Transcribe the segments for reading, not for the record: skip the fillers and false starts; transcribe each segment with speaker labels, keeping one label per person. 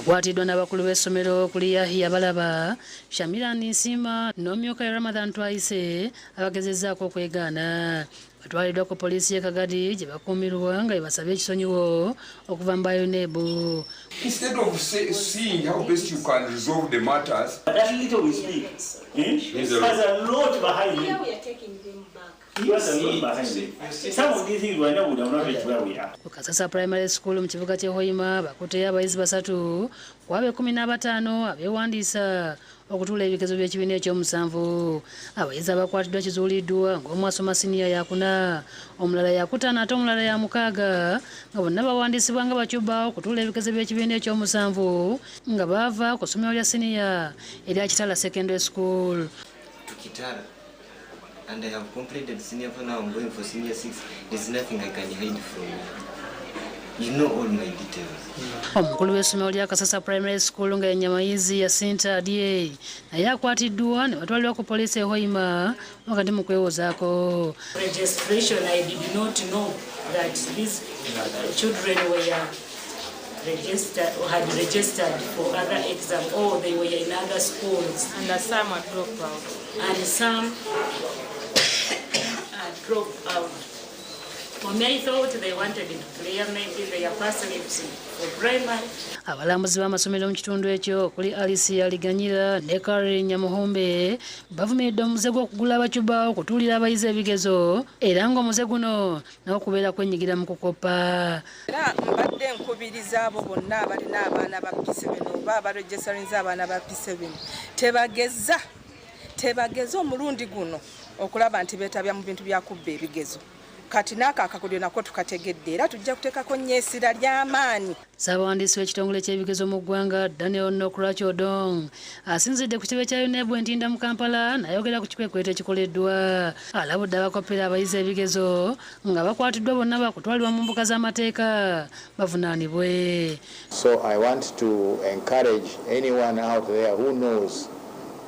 Speaker 1: Bakwatiddwa n'abakulu b'essomero okuli Yahya Balaba, Shamira Ninsiima n'omumyuka we Ramadhan Twayise abagezezzaako okwegaana. Batwaliddwa ku poliisi y'e Kagadi gye bakuumirwa nga bwe basaba ekisonyiwo okuva mu ba UNEB.
Speaker 2: Instead of seeing how best you can resolve the matters.
Speaker 3: That little we speak, eh, has a lot behind
Speaker 4: Here
Speaker 3: it.
Speaker 4: we are taking them back.
Speaker 3: Has a lot behind it. Some of these things we never would have not reached where we are.
Speaker 1: Ku Kasasa Primary School mu kibuga ky'e Hoima bakutteyo abayizi basatu ku abo 15 abeewandiisa okutuula ebigezo by'ekibiina ekyomusanvu. Abayizi abakwatiddwa kizuuliddwa ng'omu asoma siniya yakuna, omulala yakutaano ate omulala ya mukaaga nga bonna bawandiisibwa nga bacuba okutuula ebigezo by'ekibiina ekyomusanvu nga baava ku ssomero lya siniya erya Kitala Secondary School.
Speaker 5: To Kitara and I have completed senior 4 now I'm going for senior 6. There's nothing I can hide from you. You know all my details.
Speaker 1: Omukulu w'essomero lya Kasasa Primary School nga ye Nyamayizi Yasinta Adie naye akwatiddwa ne batwalibwa ku poliisi e Hoima wakati mu kwewozaako.
Speaker 6: Registration, I did not know that these children were registered or had registered for other exam or they were in other schools.
Speaker 7: And some are dropped out.
Speaker 6: And some are dropped out. For me, I thought they wanted to clear maybe their parsnips for primary.
Speaker 1: Abalambuzi b'amasomero mu kitundu ekyo okuli Alice Aliganyira ne Karen Nyamuhumbe bavumiridde omuze gw'okugula abacuba okutuulira abayizi ebigezo era ng'omuze guno nagwo kubeera kwenyigira mu kukopa.
Speaker 8: Era mbadde nkubiriza abo bonna abalina abaana ba P7 oba abaregistarinze abaana ba P7 tebageza omulundi guno okulaba nti beetabya mu bintu bya kubba ebigezo. Kati n'ako akakodyo nako tukategedde era tujja kuteekako nnyo essira ly'amaanyi.
Speaker 1: Ssaabawandiisi w'ekitongole ky'ebigezo mu ggwanga Daniel Nokrach Odong asinzidde ku kitebe kya UNEB e Ntinda mu Kampala n'ayogera ku kikwekweto ekikoleddwa. Alabudde abakopera abayizi ebigezo nga bakwatiddwa bonna bakutwalibwa mu mbuga z'amateeka bavunaanibwe.
Speaker 9: So I want to encourage anyone out there who knows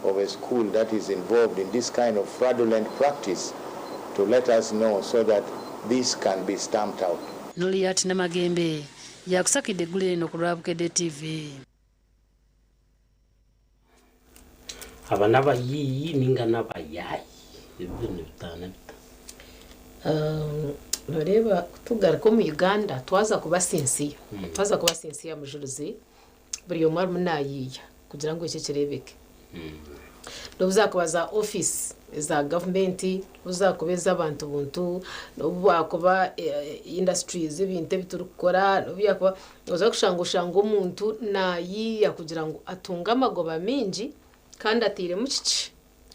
Speaker 9: of a school that is involved in this kind of fraudulent practice to let us know so that this can be stamped out.
Speaker 1: Noliat Namagembe yakusakidde eggulire lino ku lwa Bukedde TV.
Speaker 10: Aba n'abayiiyi ninga n'abayaayi ebyo ni bitaano bita.
Speaker 11: Noreeba kutugaruka omu Uganda twaza kuba sincere. Twaza kuba sincere mujurizi buri omwe arimu naayiiya kugira ngu ekyo kireebeke. N'obu zaakuba za office eza gavumenti, n'obu zaakuba ez'abantu buntu, n'obu bwakuba industries ebintu ebi turikukora, n'obu byakuba oza kushanga oshanga omuntu naayiiya kugira ngu atunge amagoba mingi kandi atairemu kiki.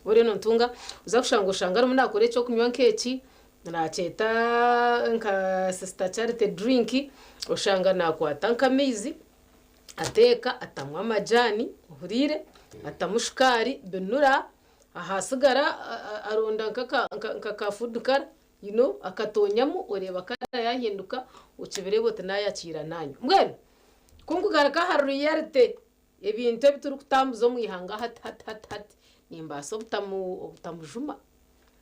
Speaker 11: Oriyo notunga oza kushanga oshanga arimu naakora ekyokunywa nk'eki nakyeta nka Sister Charity drink, oshanga naakwata nk'amaizi ateeka atamu amajani ohuriire atamu shukaari binura ahasigara aronda nka food color, akatonyamu oreeba kara yahinduka okibireeba oti nayakiira nanywa. Mbwenu kunkugaruka aha reality ebintu ebi turikutambuza omu ihanga hati hati hati hati nimbaasa obutamujuma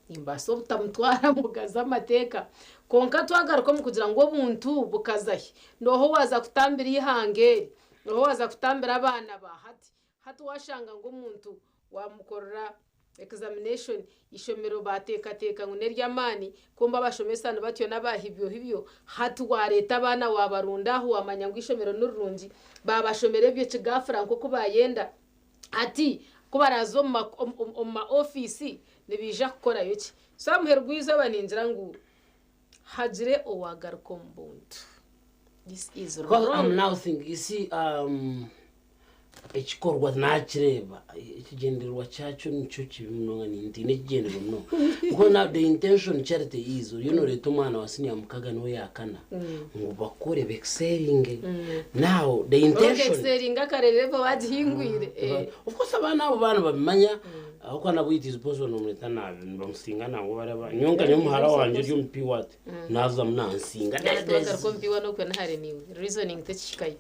Speaker 11: nimbaasa obutamutwara mbuga z'amateeka konka twagaruka omu kugira ngu obuntu bukazahi noho waza kutambira ihanga eri noho waza kutambira abaana ba hati hati washanga ngu omuntu wamukorera examination ishomero bateekateeka ngu n'ery'amaani kumba abashomesa nibatyo n'abahibyo hibyo hati wareeta abaana wabarunda aho wamanya ngu ishomero ni rirungi babashomera ebyo kigafura nk'oku bayenda ati ku baraza omu ma ofiisi nibiija kukorayo ki. So amuheru gw'eizooba ningira ngu hagire owagaruka omu buntu. This is
Speaker 10: Because I'm
Speaker 11: wrong.
Speaker 10: now thinking, you see, ekikorwa nakireeba ekigyendererwa kyakyo nikyo kibi munonga nintiina ekigyendererwa munonga. Because now the intention Charity is oriyo noreeta omwana wa senior mukaga niwe yakana ngu bakore bekiseeringe. Now the intention
Speaker 11: Excelling akarere wagihingwire.
Speaker 10: Of course abaana abo baana babimanya aho nabo it is possible nomureta nabi nibamusinga nangwa baraba nyonka niyo muhara wanje uri omu P1 naza munansinga.
Speaker 11: Twagaruka omu P1 okwe nahare niwe reasoning tekihikayo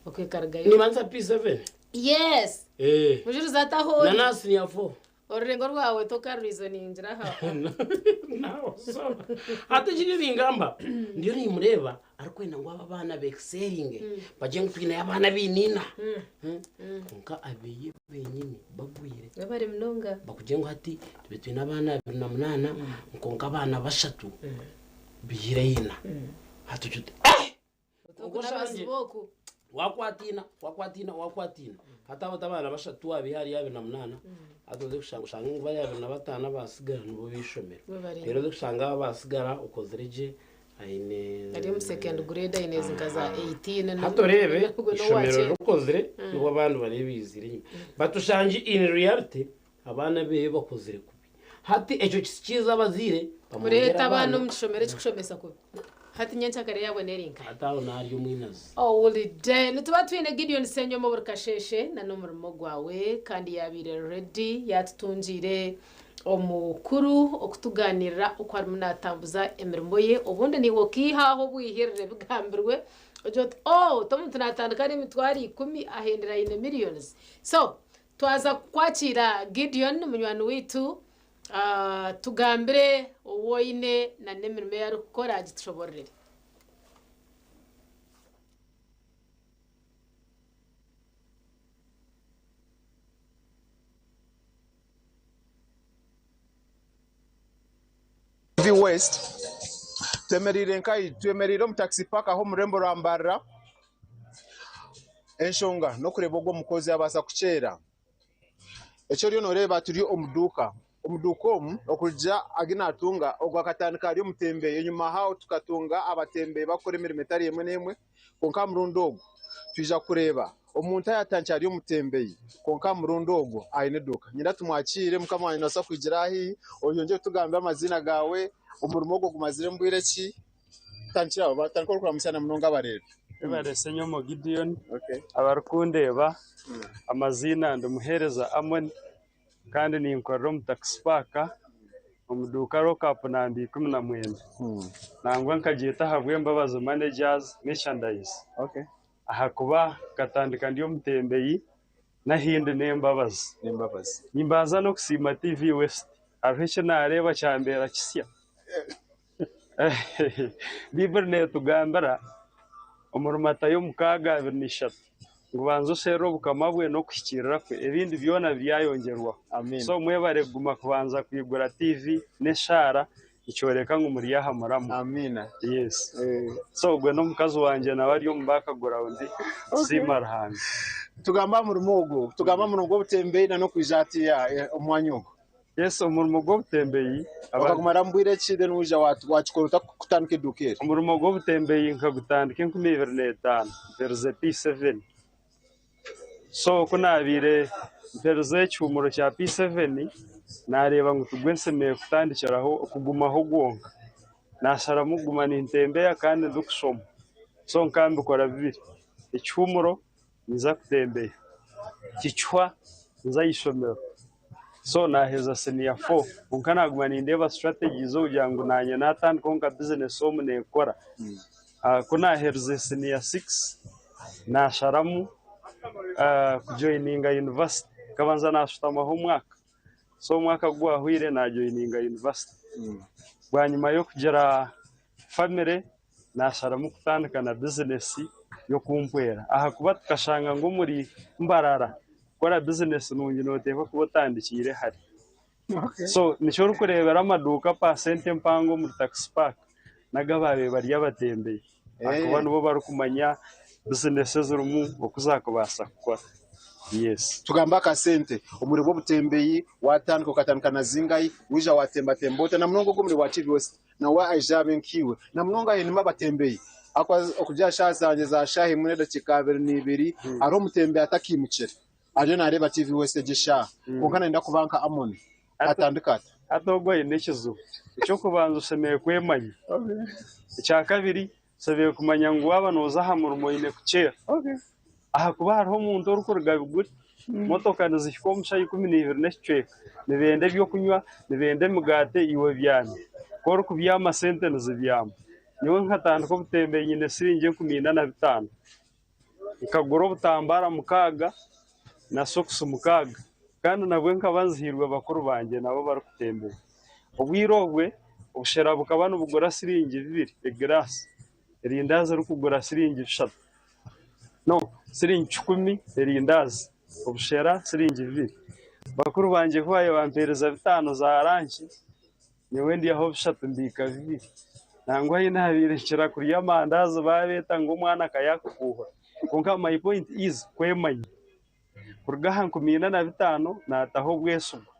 Speaker 11: okwekaragayo.
Speaker 10: Nibanza P7.
Speaker 11: Yes. Mujurizi ataho.
Speaker 10: Na na senior 4.
Speaker 11: Orurengo rwawe tokarurizoningira aha.
Speaker 10: Hati ekiriyo ningamba ndiyo nimureba arikwenda ngu aba abaana bekiselinge bagire ngu twineyo abaana baine ina. Kwonka abeye benyini bagwire.
Speaker 11: Webare munonga.
Speaker 10: Bakugire ngu hati tube twine abaana 28 kwonka abaana bashatu biire ina. Hati ogire oti eh!
Speaker 11: Oku n'abazibu oku.
Speaker 10: Wakwata ina, wakwata ina, wakwata ina. Hati abo abaana bashatu wabiiha ahari 28, hati oze kushanga oshange ngu bari 25 abaatsigara nibo b'eishomero. Reero oze kushanga abo abaatsigara okozire gye aine.
Speaker 11: Ari omu second grade aine ezi nka za 18.
Speaker 10: Hati oreebe eishomero rikozire nibo abandi barebe baizire enyima. But oshangye in reality abaana beye bakozire kubi. Hati ekyo kisikiize abazaire bamwongyere
Speaker 11: Kureeta abaana
Speaker 10: abaana.
Speaker 11: omu kishomero ekikushomesa kubi. Hati nyenkyakare yaabo neeri nkahi?
Speaker 10: Hati aho naarya omwinazi.
Speaker 11: Owulidde. Nituba twine Gideon Ssenyomo buri kasheeshe na n'omurimo gwawe kandi yaabaire ready yaatutungiire omukuru okutugaaniirira oku arimu naatambuza emirimo ye obundi naiwe okaiha aho obwihirire bigambirwe ogire oti oh t'omuntu naatandika n'emitwaro ikumi ahendera aine millions. So Twaza kukwakiira Gideon munywani waitu, tugambire ou oine na n'emirimo ei arikukora agitushobororere.
Speaker 4: TV West, Twemereire nkahi? Twemereire omu taxi park aha omu rurembo rwa Mbarara. Enshonga n'okureeba ogu omukozi abaasa kukyera. Eki oriyo nooreeba turi omu duuka. Omu duuka omu okurugiirira agu naatunga, ogu akatandika ari omutembeyi. Enyima aho tukatunga abatembeyi barikukora emirimo etari emwe n'emwe kwonka aha murundi ogu twija kureeba omuntu ayaatandikire ari omutembeyi kwonka aha murundi ogu aine eduuka. Niinyenda tumwakiire mukama wangye noobaasa kwigira haihi oyongyere kutugambira amaziina gaawe, omurimo ogu ogumazire mbwire ki? Tandikira aho, batandike orikuramutsya na munonga abareebi.
Speaker 7: Webare Ssenyomo Gideon, abarikundeeba amaziina ndi Muheereza Amon kandi ninkorera omu taxi park omu duuka lockup namba 19. Nangwa nkagyeta ahabw'embabazi managers merchandise ahakuba nkatandika ndi omutembeyi n'ahindi n'embabazi. Nimbanza n'okusiima TV West hariho eki naareeba kyambeera kisya. Baiburi neetugambira omuri Matayo 6:23 ngu banza osherure obukama bwe n'okuhikiirira kwe, ebindi byona biryayongyerwaho. So mwebare kuguma kubanza kwigura TV n'eshaara nikyoreka ngu muri aha muramwa. Yes. So ogwe n'omukazi wangye nawe ari omu background, tusiima Ruhanga.
Speaker 4: Tugambe aha murimo ogwo, tugambe aha murimo gw'obutembeyi n'okwija hatiiya omu mwanya ogwo.
Speaker 7: Yes, omurimo gw'obutembeyi.
Speaker 4: Okagumarira bwire ki then waija wakikora ota kutandika eduuka eri?
Speaker 7: Omurimo gw'obutembeyi nkagutandika 2005 mperize P7. So ku naabaire mperize ekihuumuro kya P7 naareeba ngu tigwo nshemereire kutandikiraho kugumaho gwonka. Naasharamu kuguma nintembeya kandi ndikushoma. So nkambikora bibiri, ekihuumuro ninza kutembeya, kicwa nza aha ishomero. So naaheza siniya fo kwonka naaguma nindeeba strategies z'okugira ngu naanye naatandikaho nka bizinesi omu neekora. Ku naaherize siniya sikisi naasharamu kujoyininga yunivasite. Nkabanza naashutamaho omwaka, so omwaka ku gwahweire naajoyininga yunivasite. Bwanyima y'okugira famire Naasharamu kutandika na bizinesi y'okumpwera ahakuba tukashanga ngu omuri Mbarara kukora bizinesi nungi nooteekwa kuba otandikiire hare. So nikyo orikureebera amaduuka paasenti empango omuri Taxi Park n'ag'abaabaire bari abatembeyi ahakuba nibo barikumanya bizinesi ezirimu oku zaakubaasa kukora. Yes.
Speaker 4: Tugambe akasente, omurimo gw'obutembeyi waatandika okatandika na zingahi, waija waatembatemba ota na munonga ogu omurimo gwa TV West? Nawe aije abe nkaiwe. Na munonga hainemu abatembeyi. Ahakuba okugira aha shaaha zangye za shaaha emwe n'edakiika abiri na ibiri, hariho omutembeyi atakiimukire. Ariyo naareeba TV West egyo eshaaha. Kwonka naayenda kuba nka Amon. Atandike ata?
Speaker 7: Hati ogwo aine ekizibu. Eky'okubanza oshemereire kwemanya. Ekyakabiri oshemereire kumanya ngu waaba nooza aha murimo oine kukyera. Ahakuba hariho omuntu orikuruga Biguri, motoka nizihika omu shaaha 12 n'ekicweka, nibenda eby'okunywa, nibenda emigaati, iwe obyami. Ku orikubyama sente nizibyama. Nyowe nkatandika obutembeyi nyine siringi 4500. Nkagura obutambara mukaaga na sokisi mukaaga. Kandi nabwe nkaba nzihairwe bakuru bangye nabo barikutembeya. Obwire obwe obushera bukaba nibugura siringi bibiri egiraasi, erindaazi ririkugura siringi bishatu. No, siringi kikumi erindaazi, obushera siringi bibiri. Bakuru bangye ku baabaire bampeereza bitaano za ranki, nyowe ndyaho bishatu mbiika bibiri. Nangwa ahi naabaire nkira kurya amandaazi baabeeta ngu omwana akayaakukuuhura. Kwonka my point is kwemanya. Kuruga aha 4500 naataho obwesigwa.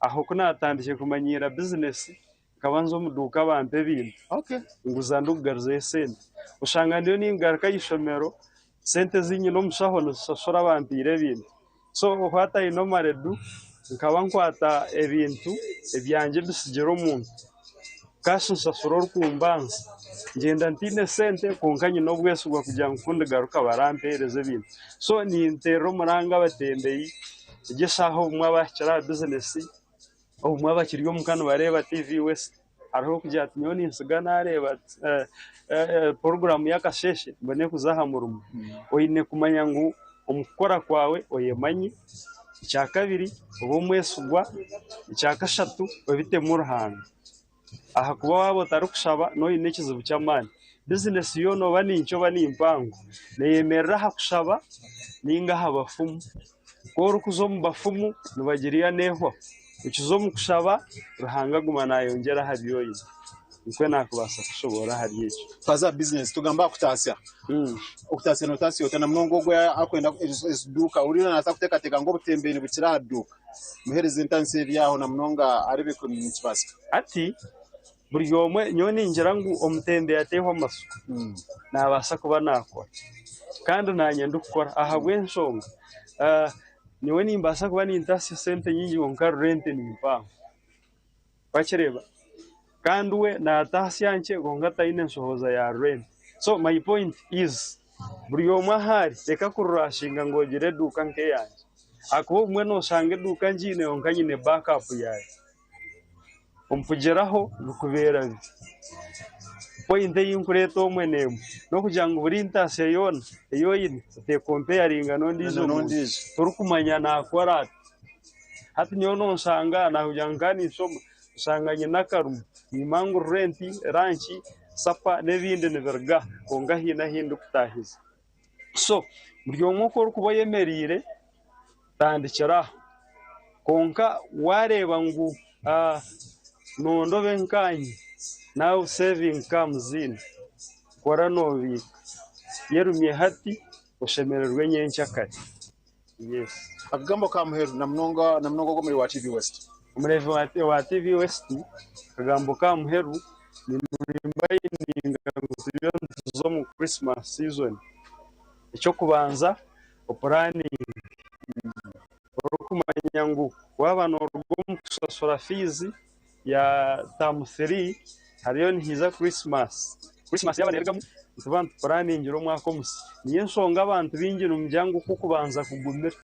Speaker 7: Aho ku naatandikire kumanyiira bizinesi, nkaba nza omu duuka bampa ebintu, nguza ndikugaruzayo esente. Oshanga ndiyo ningaruka aha ishomero, sente ezi nyine omu shaho nizishashura abampaire ebintu. So what I normally do, nkaba nkwata ebintu ebyangye mbitsigire omuntu, cash nshashura orikumbanza. Ngyenda ntaine sente kwonka nyine obwesigwa kugira ngu ku ndigaruka barampeereza ebintu. So ninteerera omuranga abatembeyi, egi eshaaha obumwe abahikire aha bizinesi, obumwe abakiri omuka nibareeba TV West, hariho orikugira ati nyowe nintsiga naareeba poroguraamu y'akasheeshe mbone kuza aha murimo. Oine kumanya ngu omu kukora kwawe oyemanye, ekyakabiri obe omwesigwa, ekyakashatu obitemu Ruhanga. Ahakuba waaba otarikushaba nooba oine ekizibu ky'amaani. Bizinesi yoona oba ni nkye oba ni mpango, neeyemerera aha kushaba nainga aha bafumu. Ku orikuza omu bafumu nibagira neehwaho. Okiza omu kushaba, Ruhanga aguma naayongyera aha bi oine. Nikwo naakubaasa kushoboorora ahari ekyo.
Speaker 4: Twaza aha bizinesi tugambe aha kutaasya. Okutaasya nootaasya ota na munonga ogwo arikwenda eduuka oriyo naaza kuteekateeka ngu obutembeyi nibukira aha duuka. Muheereze entanisa eri aho na munonga areebe ku nikibaasika.
Speaker 7: Hati buri omwe nyowe ningira ngu omutembeyi ateihwa amatsiko naabaasa kuba naakora kandi naanye ndikukora ahabw'enshonga nyowe nimbaasa kuba nintaasya sente nyingi kwonka renti ni mpango wakireeba kandi we naataasya nkye kwonka taine nshohoza ya renti so my point is buri omwe ahu ari reka kururashinga ngu ogire eduuka nk'eyangye ahakuba obumwe nooshanga eduuka ngiine kwonka nyine backup yaayo. Omu kugyeraho bikubeera bi. Pointi ei nkureeta omwe n'emwe n'okugira ngu buri ntaasya yoona ei oine oteekompeyaringa n'ondiijo muntu torikumanya naakora ata. Hati nyowe noonshanga naakugira ngu nkaba ninshoma oshanga nyine akarumu niimanya ngu renti, ranki, sapa n'ebindi nibiruga aha kwonka haine ahu ndikutaahiza. So buri omwe oku orikuba oyemereire tandikira aho. Kwonka waareeba ngu nonda obe nkaanye, now saving comes in, kora noobiika. Yerumye hati oshemererwe nyenkyakare. Yes.
Speaker 4: Akagambo ka muheru na munonga na munonga ogw'omuri wa TV West.
Speaker 7: Omureebi wa TV West, akagambo ka muheru nimbayininga ngu turiyo nituza omu Christmas season. Eky'okubanza opuraninge orikumanya ngu waaba nooruga omu kushashura fiizi ya taamu siri hariyo nihaija Christmas. Christmas yaaba neerugamu nituba nitupuraningira omwaka omusya. Niyo enshonga abantu baingi nimugira ngu oku okubanza kugumire.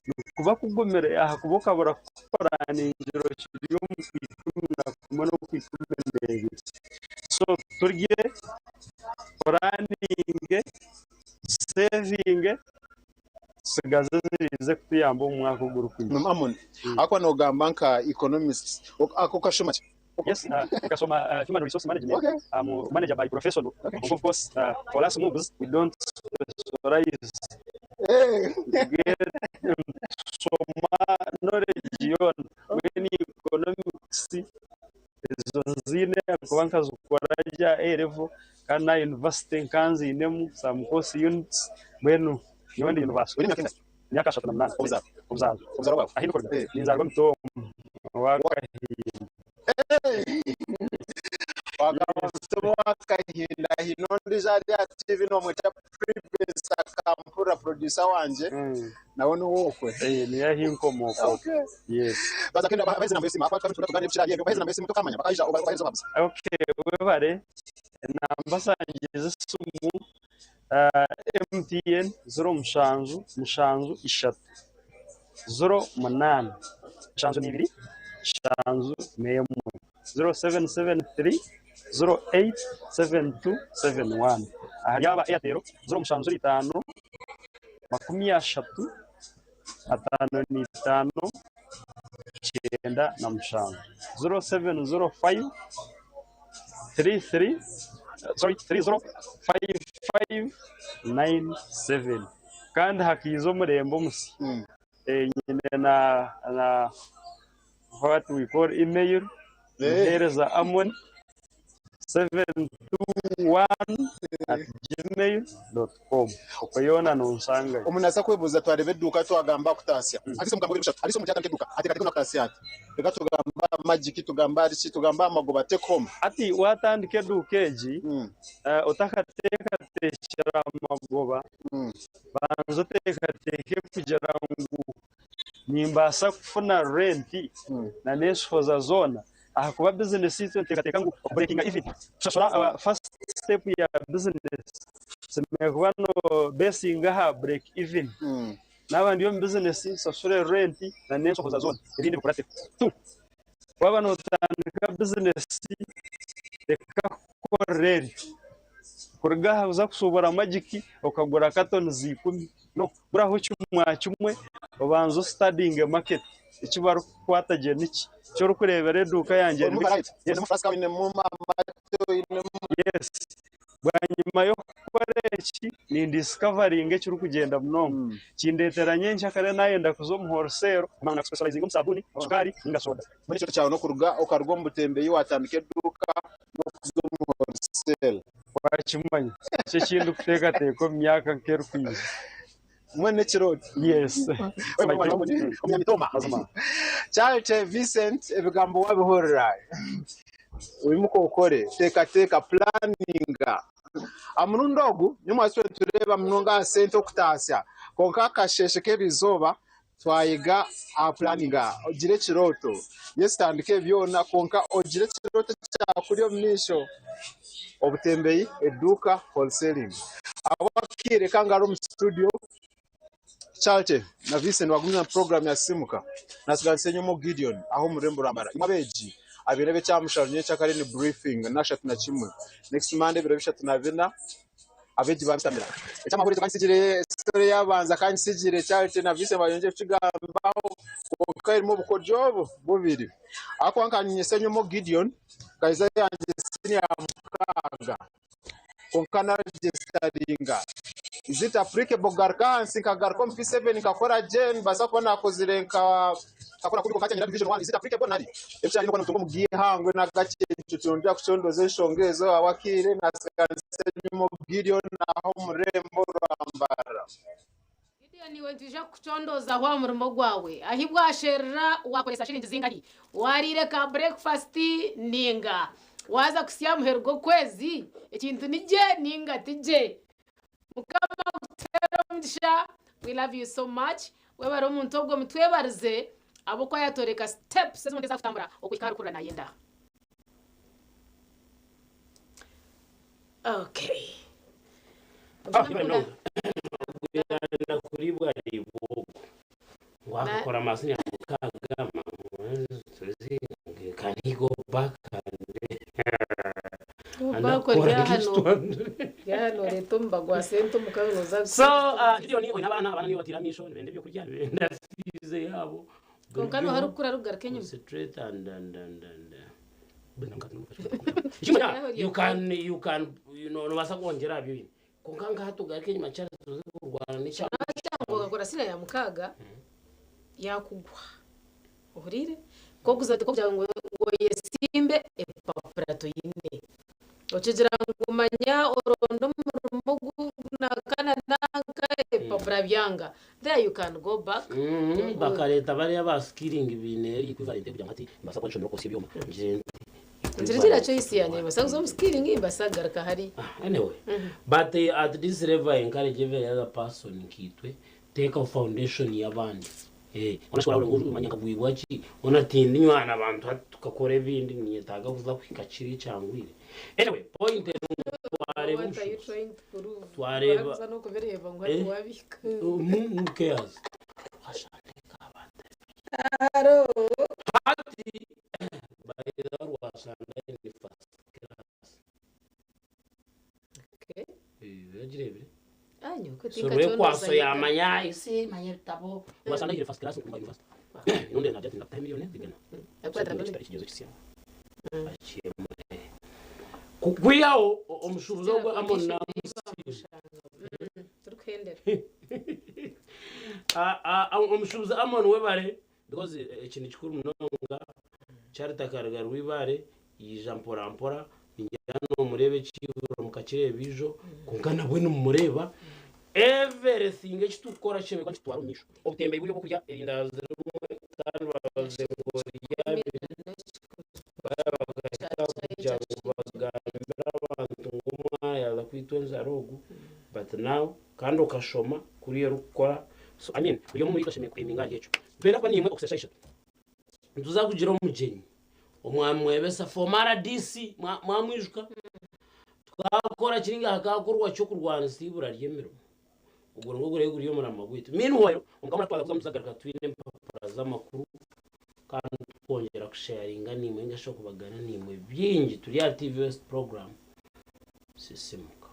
Speaker 7: Nikuba kugumire ahakuba okabura kupuraningira okiri omu 11 n'oku 12. So turye, puraninge, sevinge, tusigaze eziriize kutuyamba omu mwaka ogurikwija.
Speaker 4: Amon, ahakuba noogamba nka economist, ako kashoma ki?
Speaker 7: Yes, nkashoma human resource management. I'm a manager by profession. Of course, for us moves, we don't specialize. Tushoma knowledge yoona. Mbwenu economics ezo nziine ahakuba nkazikora gye aha A level kandi n'aha university nka nziinemu some course units mbwenu nyowe ndi university.
Speaker 4: Oine emyaka engahi?
Speaker 7: Emyaka 38.
Speaker 4: Obuzaarwa?
Speaker 7: Obuzaarwa.
Speaker 4: Obuzaarwa bwawe?
Speaker 7: Ahi ndikuruga ninzaarwa Mitooma owa Kahinda.
Speaker 4: Wagamba Mitooma owa Kahinda haine ondiijo ari aha TV nomweta Privensa Kampura producer wangye nawe niwokwe.
Speaker 7: Niyo ahi nkomooka okwo. Yes.
Speaker 4: Baza kenda baheereze namba y'esimu ahakuba tukaba nituganira ebikira ahari ebyo baheereze namba y'esimu tokamanya bakaija obaheereze obabuze.
Speaker 7: Okay, webare enamba zangye z'esimu MTN 07 7 3 08 72 71 0773 08 72 71 ahari aba Airtel 075 30 55 97. 0705 33 sorry 305597 kandi hakiiza omurembe omusi. Nyine na na what we call email muhereza amon 721 at gmail dot com okwo yoona nonsangayo.
Speaker 4: Omuntu naabaasa kwebuuza twareeba eduuka twagamba kutaasya Alice omugambo gw'ebiro bishatu Alice omuntu yaatandika eduuka ateekateeka omu kutaasya ati reka tugambe aha magic tugambe ahari ki tugambe aha magoba take home.
Speaker 7: Hati waatandika eduuka egi otakateekateekyera magoba banza oteekateeke kugira ngu nimbaasa kufuna renti na n'enshohoza zoona ahakuba bizinesi itwe nituteekateeka ngu okubureekinga iveni kushashura first step ya bizinesi oshemereire kuba noobeesinga aha break even. Naaba ndi omu bizinesi nshashure renti na n'enshohoza zoona ebindi bikurateho. Two, waaba nootandika bizinesi reka kukorera eryo. Kuruga aha kuza kushuubura magiki okagura katonizi ikumi, no, guraho kimwa kimwe obanze ositadinge maketi, eki barikukwata gye niki? Eki orikureebera eduuka yangye
Speaker 4: Orimu variety, oinemu flask, oinemu amate, oinemu.
Speaker 7: Yes. Bwanyima y'okukora eki, nindisikavaringa ekirikugyenda munonga. Kindeetera nyenkyakare naayenda kuza omu wholesaler, manya nakuspecializinga omu sabuuni, shukaari ninga soda.
Speaker 4: Mbwenu ekirooto kyawe n'okuruga okaruga omu butembeyi waatandika eduuka n'okuza omu wholesale.
Speaker 7: Wakimanya. Nikyo eki ndikuteekateeka omu myaka nk'erikwija.
Speaker 4: Mbwenu n'ekirooto.
Speaker 7: Yes.
Speaker 4: Omunyamitooma. Charity Vincent ebigambo wabihurira. Oimuke okore, teekateeka, pulaninga. Aha murundi ogu, nimwo twena nitureeba munonga aha sente okutaasya. Kwonka akasheeshe k'eriizooba Twayiga aha pulaninga. Ogire ekirooto. Yes tandika ebi byona kwonka ogire ekirooto ekyakuri omu maisho. Obutembeyi, eduuka, wholesaling. Ahabw'akaire kange ari omu studio, Charity na Vincent bagumire na puroguramu ya Sisimuka. Nasiganisa enyoma Gideon aha omu rurembo rwa Mbarara. Imwe abeegi abaine ab'ekyamushara nyekyakare ni briefing na 31. Next Monday ebiro 34. Abeegi baabitamira. Eky'amakuru ekyo ka nkitsigire story eyaabanza ka nkitsigire Charity na Vincent bayongyere kukigambaho kwonka erimu obukodyo obu bubiri. Ahakuba nka nyinye Gideon nkaheza yangye siniya mukaaga kwonka naregisitaringa. Is it applicable kugaruka ahansi nkagaruka omu P7 nkakora gye nimbaasa kuba naakozire nka Nkakora kubi kwonka hati nyine Division One. Is it applicable nari? Ebishushani n'okuba notunga omu g'eihangwe n'agakye ekyo kyongera kucondooza enshonga ezo ahabw'akaire nasiganisa enyima Gideon aha omu rurembo rwa Mbarara.
Speaker 11: Gideon iwe nitwija kukucondoozaho aha murimo gwawe ahi bwasherura wakoresa shiringi zingahi wariire ka breakfast ninga waaza kuhitsya aha muheru gw'okwezi ekintu ni gye ninga ti gye. Mukama akutere omugisha we love you so much webare omuntu ogwo mutwebarize ahabw'okuba yatworeka steps ezi omuntu azakutambura okuhika ahari kurira nayenda. Okay.
Speaker 10: Ogwenda kuribwa aribwa ogwo ngu akakora amasini mukaaga can he go back and akora
Speaker 11: Hano oreeta omuba gwa sente omuka nooza
Speaker 10: So Gideon oine abaana abaana niiwe obateire amaisho nibenda ebyokurya nibenda fees yaabo
Speaker 11: Kwonka nooha arikukura arikugaruka enyima?
Speaker 10: Concentrate and and and and Ekimanya you can you can you know nobaasa kwongyera aha bi oine Kwonka nka hati ogaruke enyima Charles oze kurwana n'ekya
Speaker 11: Ngu okakora siniya ya mukaaga yakugwa ohuriire? Nk'okuza kugira ngu oyesimbe ebipapura toine. Okigira ngu manya oronde omurimo ogu nanka na nanka ebipapura byanga. There you can go back.
Speaker 10: Bakareeta bariya aba skilling baine equivalent kugira ngu hati nimbaasa kuba nshomire okwosya ebyoma ngire nti.
Speaker 11: Nkiri kiriya choice yangye nimbaasa kuza omu skilling nimbaasa kugaruka hariya.
Speaker 10: Anyway, but at this level I encourage every other person nkaitwe teekaho foundation y'abandi. Hoona shi waahurira ngu manya nkagwibwa ki, hoona tindinywana abantu hati tukakora ebindi niinyetaaga kuza kuhika kiri ekyangwire. Anyway, point eri ngu twareeba
Speaker 11: What are you
Speaker 10: omushuubuzi,
Speaker 11: trying to prove?
Speaker 10: twareeba
Speaker 11: Barikuza n'okubireeba ngu hati waabihika.
Speaker 10: Who cares? Twashandika abantu.
Speaker 8: Haro.
Speaker 10: Hati by the Rwashanda in first class.
Speaker 11: Okay.
Speaker 10: Eh, ogireebire?
Speaker 11: Ah, nyowe
Speaker 10: Rwekwaso yamanya isi manya ebitabo wasanga yire first class mu university nonde najya tinda kutaha miliyoni zigana
Speaker 11: Yakwata miliyoni.
Speaker 10: ekigezo kisya kwihaho omushubuzi ogwo Amon namusiima
Speaker 11: Turikuhendera.
Speaker 10: Omushubuzi Amon webare because eki ni kikuru munonga Charity akaruga Rwibare yaija mpora mpora ningira nomureeba ekiihuro mukakireeba ijo kwonka nabwe nimumureeba everything eki turikukora kishemereire kuba nikitutwara omu maisho obutembeyi buri obw'okurya erindaazi rimwe kandi babaze ngu orya abiri baaba bakahika kugira ngu bagambire abantu ngu omwana yaaza kwitwa enjara ogu but now kandi okashoma kuriya orikukora so I mean buri omwe omuriitwe ashemereire kuaiminga ahari ekyo. Nitwenda kuba naimwe okuhitsya shaaha ishatu. Nituza kugira omugyenyi Omwami Mwebesa former RDC mwamwijuka? Tukakora kiri nka hakakorwa ki okurwanisa eibura ry'emirimo. Ogwo nigwo guraabe guri omurama gwaitu. Meanwhile, Omukama twaza kuza nituzagaruka twine empapura z'amakuru kandi tukwongyera kusharinga naimwe ninga shi okubagana naimwe bingi. Turi aha TV West program Sisimuka.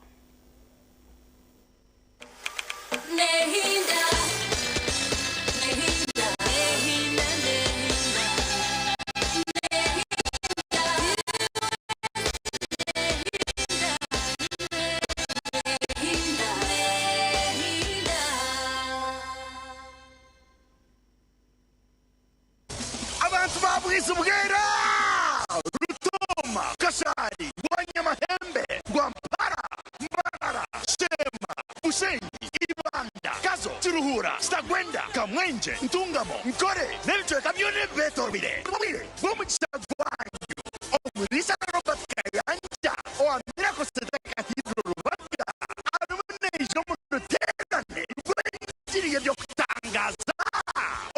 Speaker 12: Abantu ba Bwizibwera, Rutooma, Kashari, Rwanyamahembe, Rwampara, Mbarara, Sheema, Bushenyi, Ibanda, Kazo, Kiruhura, Kitagwenda, Kamwengye, Ntungamo, Nkore n'ebicweka byona ebibetoreire obwire bw'omugisha gwanyu. Omuriisa Robert Kayanja owa Miracle Centre Cathedral Rubaga arimu naija omu ruteerane rw'engiri y'eby'okutangaaza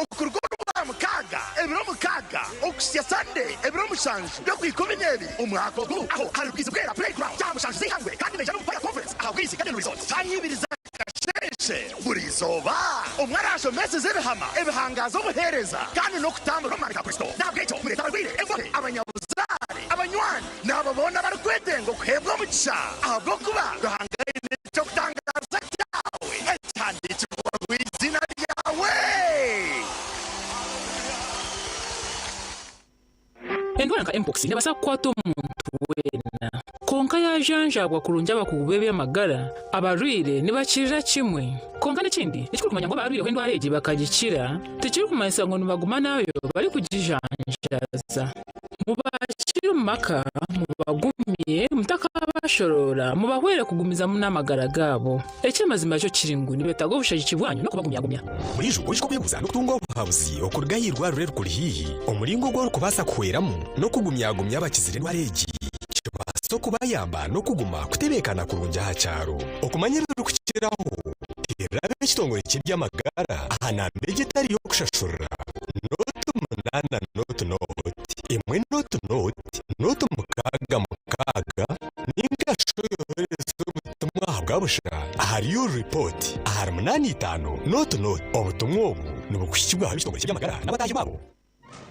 Speaker 12: okuruga Orwamukaaga ebiro mukaaga okuhitsya Sande ebiro mushanju by'Okwikumineebiri omwaka ogu aho ahari Bwizi Bwera Playground shaaha mushanju z'eihangwe kandi naija n'omu Fire Conference aha Bwizi Garden Resort shaaha ibiri z'akasheeshe buri izooba. Omwe araashomeseza ebihama ebihangaaza obuheereza kandi n'okutambura omu maani ga Kristo. N'ahabw'ekyo mureete abarwaire, embohe, abanyabuzaare, abanywani, n'abo boona abarikwetenga okuheebwa omugisha ahabw'okuba Ruhanga aine eky'okutangaaza kyawe ekihandiikirweho eiziina ryawe.
Speaker 13: Endwara nka Mpox neebaasa kukwata omuntu weena. Kwonka yaajanjaabwa kurungi abakugu b'eby'amagara, abarwaire nibakirira kimwe. Kwonka n'ekindi, nikikuru kumanya ngu abarwaireho endwara egi bakagikira, tikirikumanyisa ngu nibaguma nayo barikugijanjaaza. Mubaakire omu maka, mubagumye, mutakabashoroora, mubahwere kugumizamu n'amagara gaabo. Eky'amazima kyo kiri ngu nibeetaaga obushagiki bwanyu n'okubagumyagumya.
Speaker 14: Buriijo oija okwebuuza n'okutunga obuhabuzi okuruga aha irwariro erikuri haihi. Omuringo ogu orikubaasa kuhweramu n'okugumyagumya abakizire endwara egi kibaase okubayamba n'okuguma kutebeekana kurungi aha kyaro. Okumanya ebirikukiraho, teerera ab'ekitongore ky'eby'amagara aha namba egi etari y'okushashurira, nooti munaana nooti nooti, emwe nooti nooti, nooti mukaaga mukaaga, ninga shi oyohereze obutumwa ahabwa busha ahari YouReport ahari munaana itaano nooti nooti. Obutumwa obu nibukuhikibwaho ab'ekitongore ky'eby'amagara n'abataahi baabo.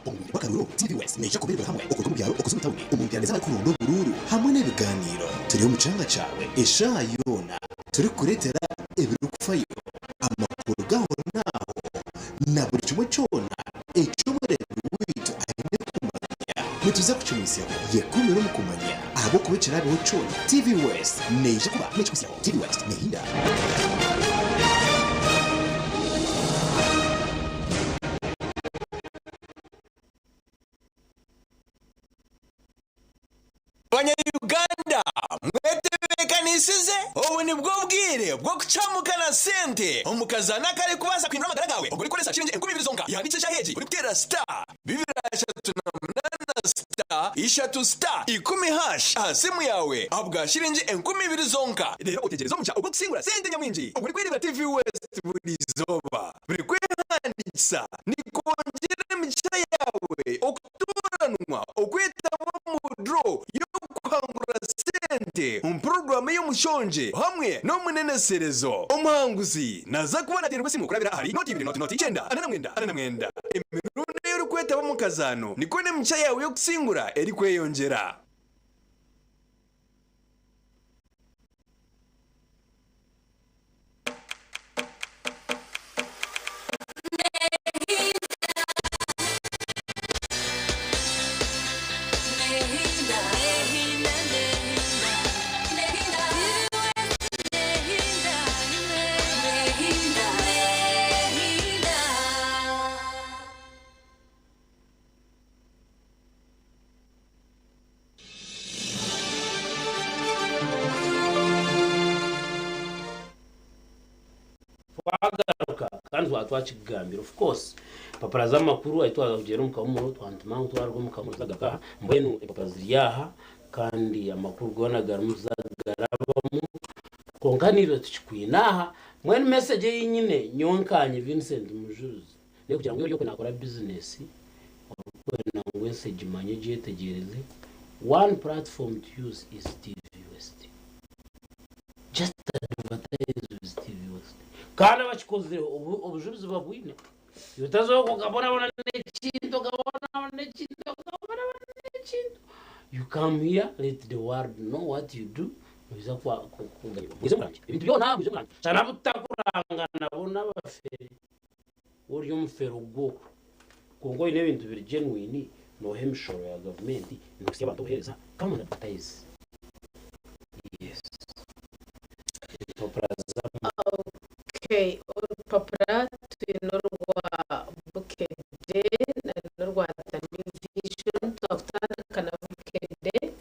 Speaker 15: Omu bw'akaruru, TV West neija kuba eri buri hamwe okuruga omu byaro okuza omu tawuni, omu nteerane z'abarikuronda oburuuru hamwe n'ebigaaniiro. Turi omu kyanga kyawe eshaaha yoona turikukureetera ebirikufayo, amakuru g'ahonaaho na buri kimwe kyona eki omureebi waitu aine kumanya. Nituza kukimwitsyaho. Yekumire omu kumanya ahabw'okuba ekiraabeho kyona, TV West neija kuba neekikuhitsyaho. TV West neehinda.
Speaker 16: Banya Uganda mwetebekanisize? Obu nibwo bwire bw'okucamuka na sente omu kazaano akarikubaasa kuhindura amagara gaawe obwo orikukoresa shiringi 2000 zonka. Yahandiikisa eshaaha egi orikuteera star bibiri ashatu na munaana star ishatu star ikumi hash aha simu yaawe ahabwa shiringi 2000 zonka. Reero otegyereze omugisha ogw'okusingura sente nyamwingi obwo orikwereebera TV West buri izooba. Buri kwehandiikisa nikwongyera emigisha yaawe okutoranwa okwetaba omu draw y'okuhangura sente omu puroguraamu ey'omushongye hamwe n'omuneneserezo. Omuhanguzi naaza kuba naateererwa esimu kurabira ahari nooti ibiri nooti nooti kyenda ana na mwenda ana na mwenda. Emirundi ei orikwetaba omu kazaano nikwo n'emigisha yaawe y'okusingura erikweyongyera.
Speaker 10: Twagaruka kandi twaba twakigambire of course empapura z'amakuru ahi twaza kugyenda omu kahumuro twantuma ngu twaruga omu kahumuro tuzagaruka aha mbwenu empapura ziri aha kandi amakuru goona garimu tuzagarabamu kwonka naitwe tukikwine aha mbwenu message ei nyine nyowe nkanye Vincent Mujuzi n'ekugira ngu ori nakora bizinesi orikwenda ngu ensi egimanye egyetegyereze one platform to use is TV West. Just advertise with TV West. Kandi abakikozire obujurizi babwine. Iwe otazoka okabonabona n'ekintu okabonabona n'ekintu okabonabona n'ekintu. You come here, let the world know what you do. Noija kuganyirwa. Mwije murangye. Ebintu byona mwije murangye. Shana abu tutakuranga nabo n'abafere. Ori omufere ogwo. Kwonka oine ebintu biri genuine, nooha emishoro ya gavumenti, noohitsya abantu obuheereza, come and advertise. Yes. Empapura z'amakuru.
Speaker 11: Okay, orupapura twine orwa Bukedde na n'orwa New Vision twakutandika na Bukedde.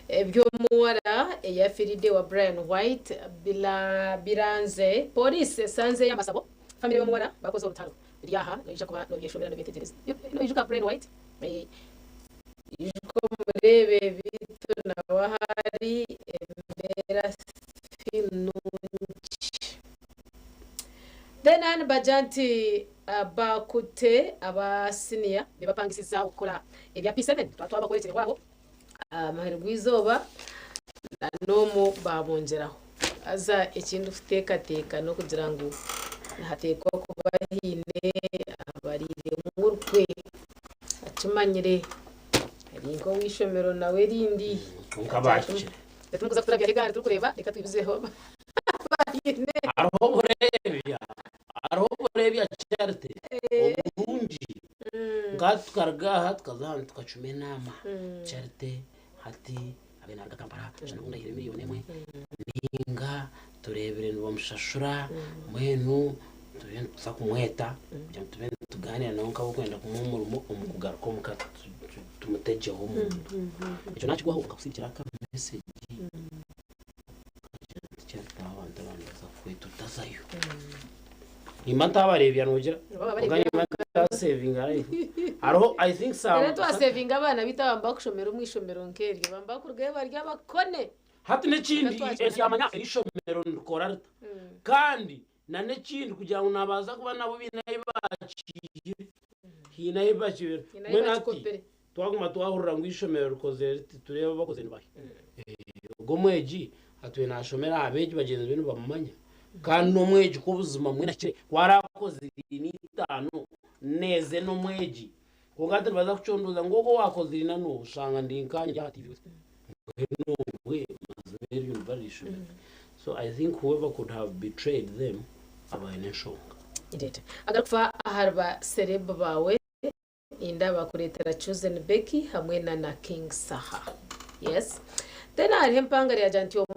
Speaker 11: Eby'omuwara eyafiiride wa Bryan White biranze Pooriisi esanzeyo amasabo Famire y'omuwara bakoze orutaro biri aha noija kuba nobyeshomera nobyetegyereza. Noijuka Bryan White? Ijuka omureebe beitu nawe ahari embeera si nungi. Then aha nibagira nti bakute aba siniya bebapangisiza okukora ebya P7 twaba twabakorekyerehwo aho Muheru gw'eizooba na n'omu baabongyeraho. Haza eki ndikuteekateeka n'okugira ngu nihateekwa kuba haine abariiremu orukwe akimanyire ari nk'ow'eishomero nawe erindi.
Speaker 10: Kwonka baahikire.
Speaker 11: Titurikuza kuturabyaho egaari turikureeba reka twibuzeho abaine.
Speaker 10: Hariho obureebya, hariho obureebya Charity, oburungi. Nka hati tukaruga aha tukaza ahantu tukacuma enaama Charity hati abe naruga Kampala shana ngu ndahire miriyoni emwe ninga tureebire nibamushashura mbwenu tube nituza kumweta kugira ngu tube nitugaaniira nawe nk'abarikwenda kumuha omurimo omu kugaruka omuka tumutegyeho omuntu. Ekyo nakigwaho nkakusindikira aka message nkagira nti Charity aba bantu aba nibaza kukweta otazayo. Nimba ntabareebya noogira
Speaker 11: Baba
Speaker 10: kwonka
Speaker 11: bareebya
Speaker 10: nimba ntasevinga life hariho I think some
Speaker 11: Reero twasevinga abaana baitu abamwe bakushomera omu ishomero nk'eryo bamwe bakurugayo bari abakone.
Speaker 10: Hati n'ekindi
Speaker 11: Reka twakira
Speaker 10: ensi yamanya eri ishomero nirikora rita kandi na n'ekindi kugira ngu nabaasa kuba nabo baine ahi bakiihire haine ahi bakiihire
Speaker 11: Haine ahi
Speaker 10: mbwenu hati
Speaker 11: bakikopire.
Speaker 10: twaguma twahurira ngu eishomero rikozire riti tureebe abakozire nibahi Ogwo omwegi atwire naashomera aha beegi bagyenzi be nibamumanya. Kandi n'omwegi kwo buzima mbwenu ahikire ku araakoze iriina itaano neeze n'omwegi. Kwonka hati nibaza kucondooza ngu ogwo owaakoze iriina n'oha oshanga ndi nkaanye ndi aha TV Mbwenu obwe mazima eryo niba riri eishomero. So I think whoever could have betrayed them aba aine enshonga.
Speaker 11: Indeed. Agarikufa ahari ba celeb baawe. Nindaaba kureetera Chosen Becky hamwe na na King Saha. Yes. Then hariho empangare yagira nti omu